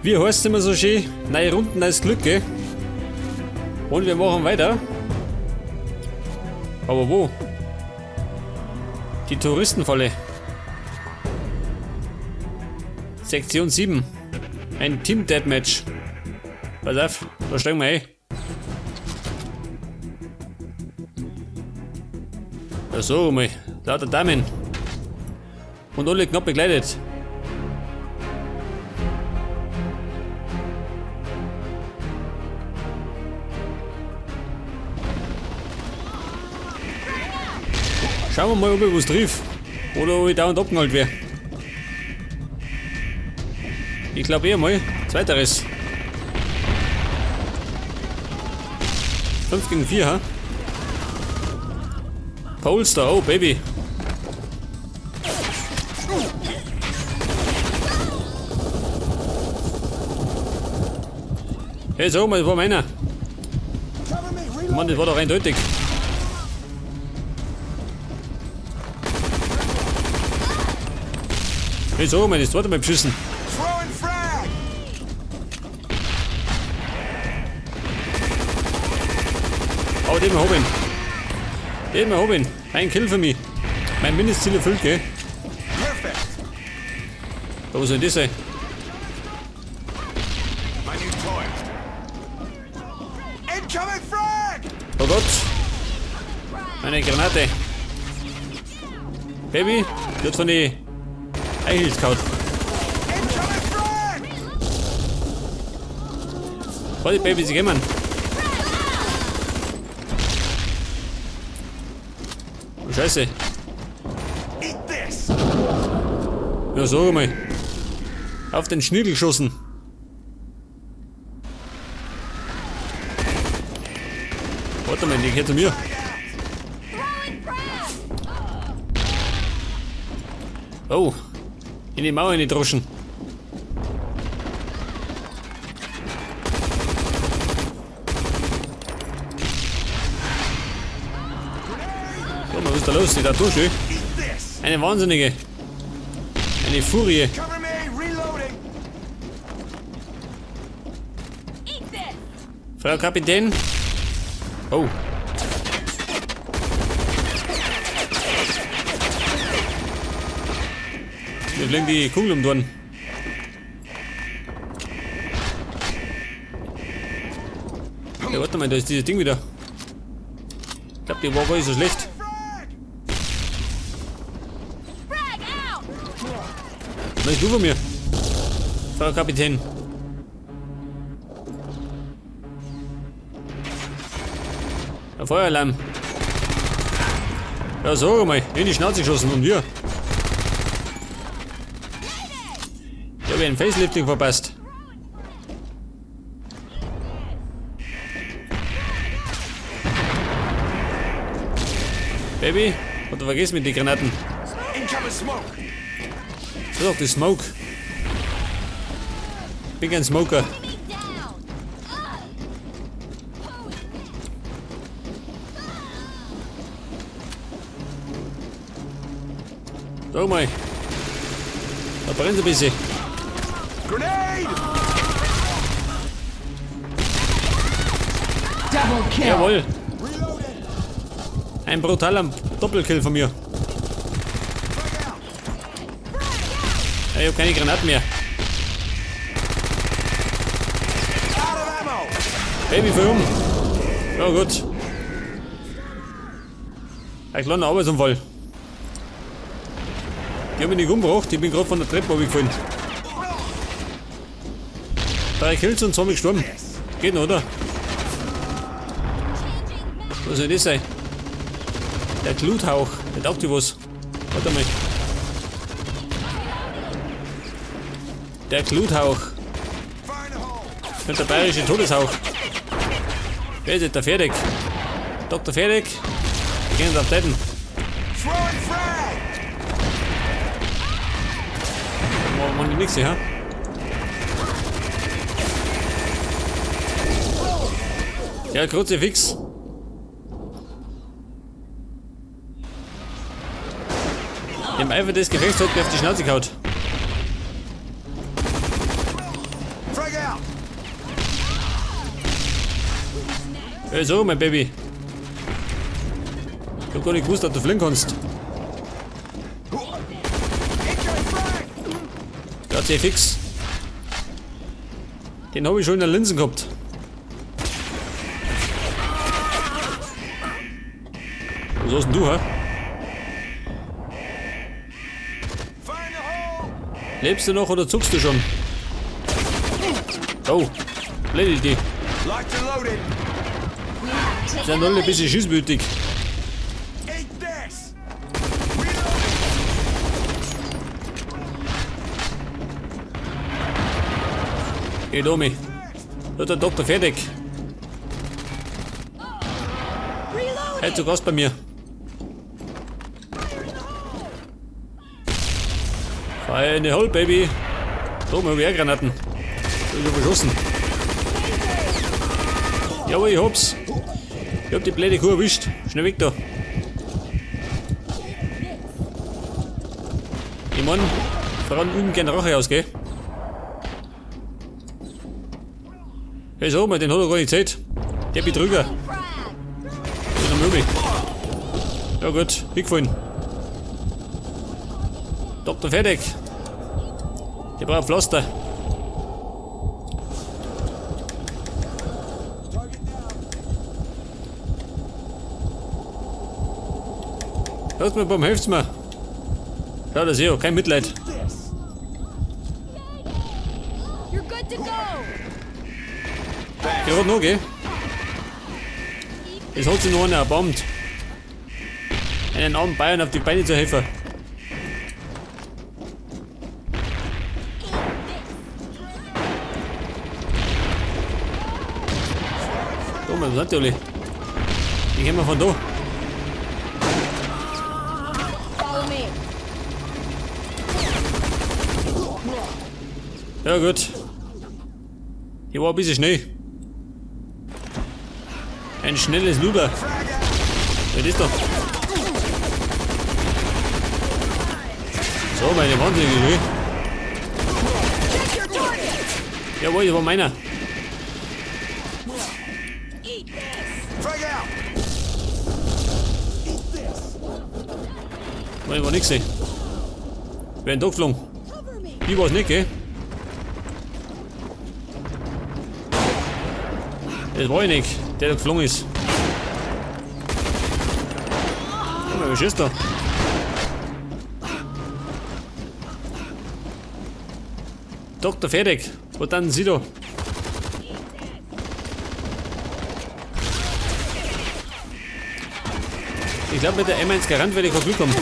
Wie heißt es immer so schön? Neue Runden, neues Glück, gell? Und wir machen weiter. Aber wo? Die Touristenfalle. Sektion 7. Ein Team Deathmatch. Pass auf, da steigen wir ein. Ja, so mal. Lauter Damen. Und alle knapp begleitet. Schauen wir mal, ob ich was triff. Oder ob ich dauernd abgehalten werde. Ich glaube eher mal. Zweiteres. 5 gegen 4, ha? Polster, oh Baby. Hey, sag mal, das war meiner. Mann, das war doch eindeutig. Hey, sag mal, das zweite Mal beschissen. Aber den hab ihn. Den hab ihn. Ein Kill für mich. Mein Mindestziel erfüllt, gell? Da, wo soll das sein? Oh Gott! Meine Granate! Baby, die hat von die Eichels gehauen. Warte, Baby, sie kommen. Oh, Scheiße. Ja, sag mal. Auf den Schniedel geschossen. Warte mal, die gehört zu mir. Oh, in die Mauer in die Droschen. So, was ist da los? Die da durch, Eine Wahnsinnige. Eine Furie. Frau Kapitän. Oh. Mir fliegen die Kugel um die Ohren. Ja, warte mal, da ist dieses Ding wieder. Ich glaub, die war gar nicht so schlecht. Was ist du von mir? Frau Kapitän. Ein Feueralarm. Ja, sag mal, in die Schnauze geschossen und wir. Ich habe einen Facelifting verpasst. Baby, oder vergiss mit den Granaten. Das ist doch die Smoke. Ich bin kein Smoker. Sag mal. Da brennt ein bisschen. Grenade! Double kill. Jawohl. Ein brutaler Doppelkill von mir. Ja, ich hab keine Granaten mehr. Baby, fahr um. Ja gut. Ein kleiner Arbeitsunfall. Die hab ich nicht umgebracht, ich bin grad von der Treppe runtergefallen. 3 Kills und 2 gestorben. Geht noch, oder? Was soll das sein? Der Gluthauch. Der taugt dir was. Warte mal. Der Gluthauch. Und der bayerische Todeshauch. Wer ist jetzt der Fertig? Doktor Fertig? Wir gehen auf Deppen. Machen die nix hier, ha? Ja, Kruzifix. Im Eifer des Gefechts hat mir auf die Schnauze gehauen. Frag out! Hey, so, mein Baby. Ich hab gar nicht gewusst, dass du fliegen kannst. Incoming frag! Ja, sehr fix. Den hab ich schon in der Linsen gehabt. Was hast denn du, hä? Lebst du noch oder zuckst du schon? Oh, blöde Idee. Sind alle ein bisschen schießwütig. Geh, Domi. Wird der Doktor fertig. Hey, zu Gast bei mir. Fire in the hole, Baby. Da oben hab ich auch Granaten. Da ist er verschossen. Jawohl, ich hab's. Ich hab die blöde Kuh erwischt. Schnell weg da. Ich mein, Frauen üben gerne Rache aus, gell? Hey, so, mal, den hat er gar nicht gesehen. Der Betrüger. Der ist am Rumi. Ja gut, hingefallen. Doktor fertig. Der braucht Pflaster. Hört mir, warum hilft's mir? Schau das hier, kein Mitleid. You're good to go. Gerade noch, gell? Es hat sich noch einer erbarmt. Einen armen Bayern auf die Beine zu helfen. Da, was sind die alle? Die kommen wir von da. Ja gut. Die war ein bisschen schnell. Ein schnelles Luder. Was ist da? So, meine wahnsinnige Idee. Jawohl, das war meiner. Nein, war nix, ey. Wer denn da geflogen? Ich war's nicht, gell? Das war ich nicht, der da geflogen ist. Oh, wer schießt da? Doktor fertig. Wo dann Sie da? Ich glaub, mit der M1 Garand werde ich kein Glück haben.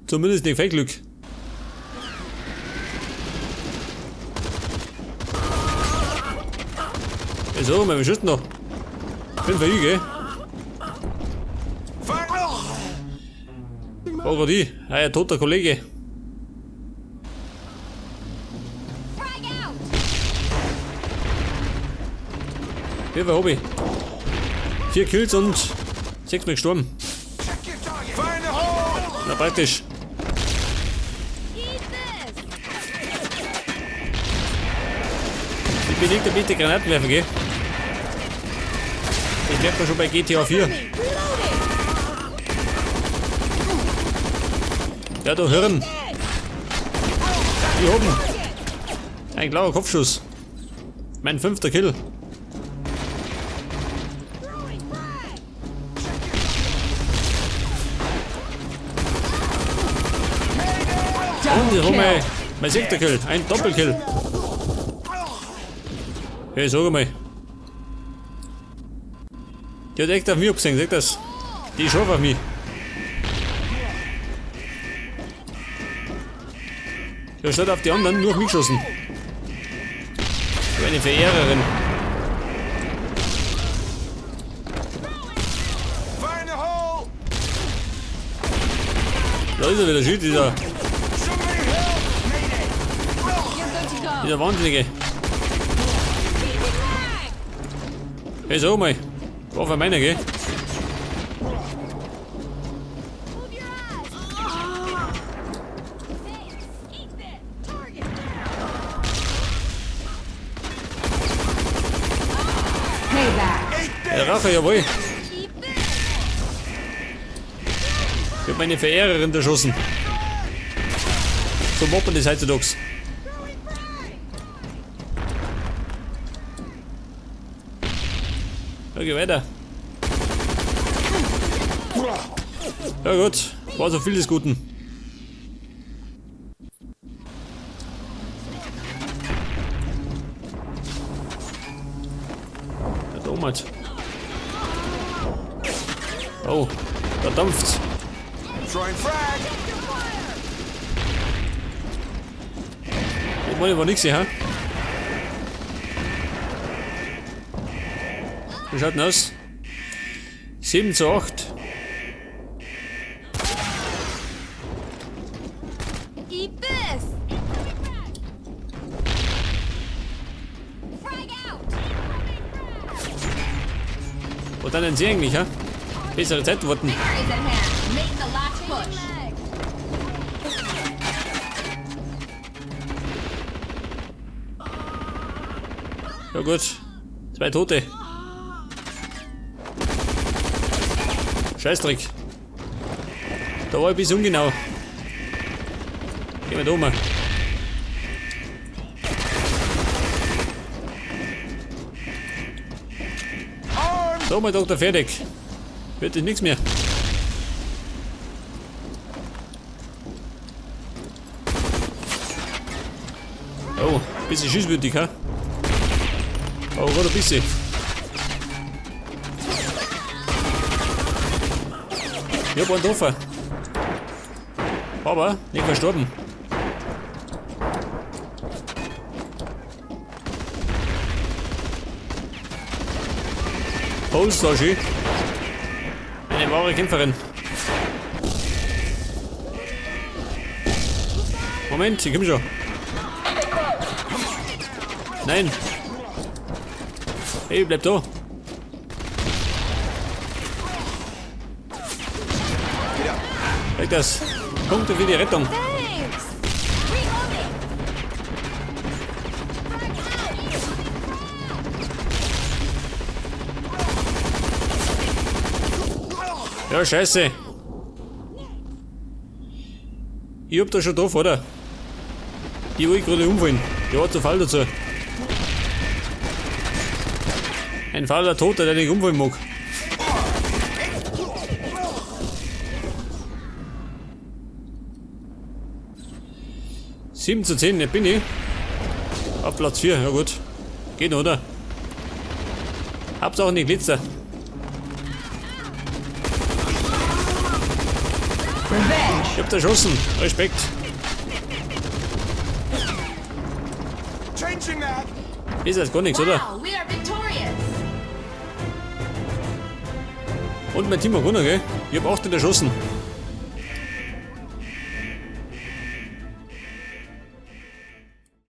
Zumindest nicht viel Glück. So, wir schießen noch. 5 für gell? Oh Gott, ich. Ah, ja, toter Kollege. Wie viel hab ich? 4 Kills und 6 Mal gestorben. Na, praktisch. Ich bin nicht der beste Granatenwerfer, gell? Das merkt man schon bei GTA 4. Ja, du Hirn. Die oben. Ein klarer Kopfschuss. Mein 5. Kill. Und ich hab mein 6. Kill. Ein Doppelkill. Hey, sag mal. Die hat echt auf mich abgesehen, seht das? Die ist scharf auf mich. Die hat statt auf die anderen nur auf mich geschossen. So eine Verehrerin. Da ist er wieder, schön, dieser. Dieser Wahnsinnige. Hey, sag mal. War für meiner, gell? Der Rache, jawohl. Ich hab meine Verehrerin erschossen. So macht man das heutzutage. Ja, geh weiter. Ja gut, war so viel des Guten. Der Domat. Oh, da dampft's. Ich meine, war nix hier, hä? Wie schaut denn aus? 7:8. Eat this. Frag out. Wo dann denn sie eigentlich, hä? Bessere Zeit warten. Victory's at hand. Make the last push. Ja gut. 2 Tote. Scheißdreck. Da war ich ein bisschen ungenau. Gehen wir da um. So, mein Doktor, fertig. Wird das nichts mehr. Oh, ein bisschen schießwürdig, hä? Oh, gerade ein bisschen. Ich hab einen getroffen. Aber nicht verstorben. Polster, schön. Eine wahre Kämpferin. Moment, ich komm schon. Nein. Hey, bleib da. Weg das. Punkte für die Rettung. Ja, scheiße. Ich hab da schon drauf, oder? Die wollte ich gerade umfallen. Die war zu faul dazu. Ein fauler Toter, der nicht umfallen mag. 7:10, ne, bin ich. Auf Platz 4, ja gut. Geht noch, oder? Hauptsache nicht Glitzer. Ich hab erschossen. Respekt. Ist das gar nichts, oder? Wow, we are victorious. Und mein Team hat gewonnen, gell? Ich hab 8 erschossen.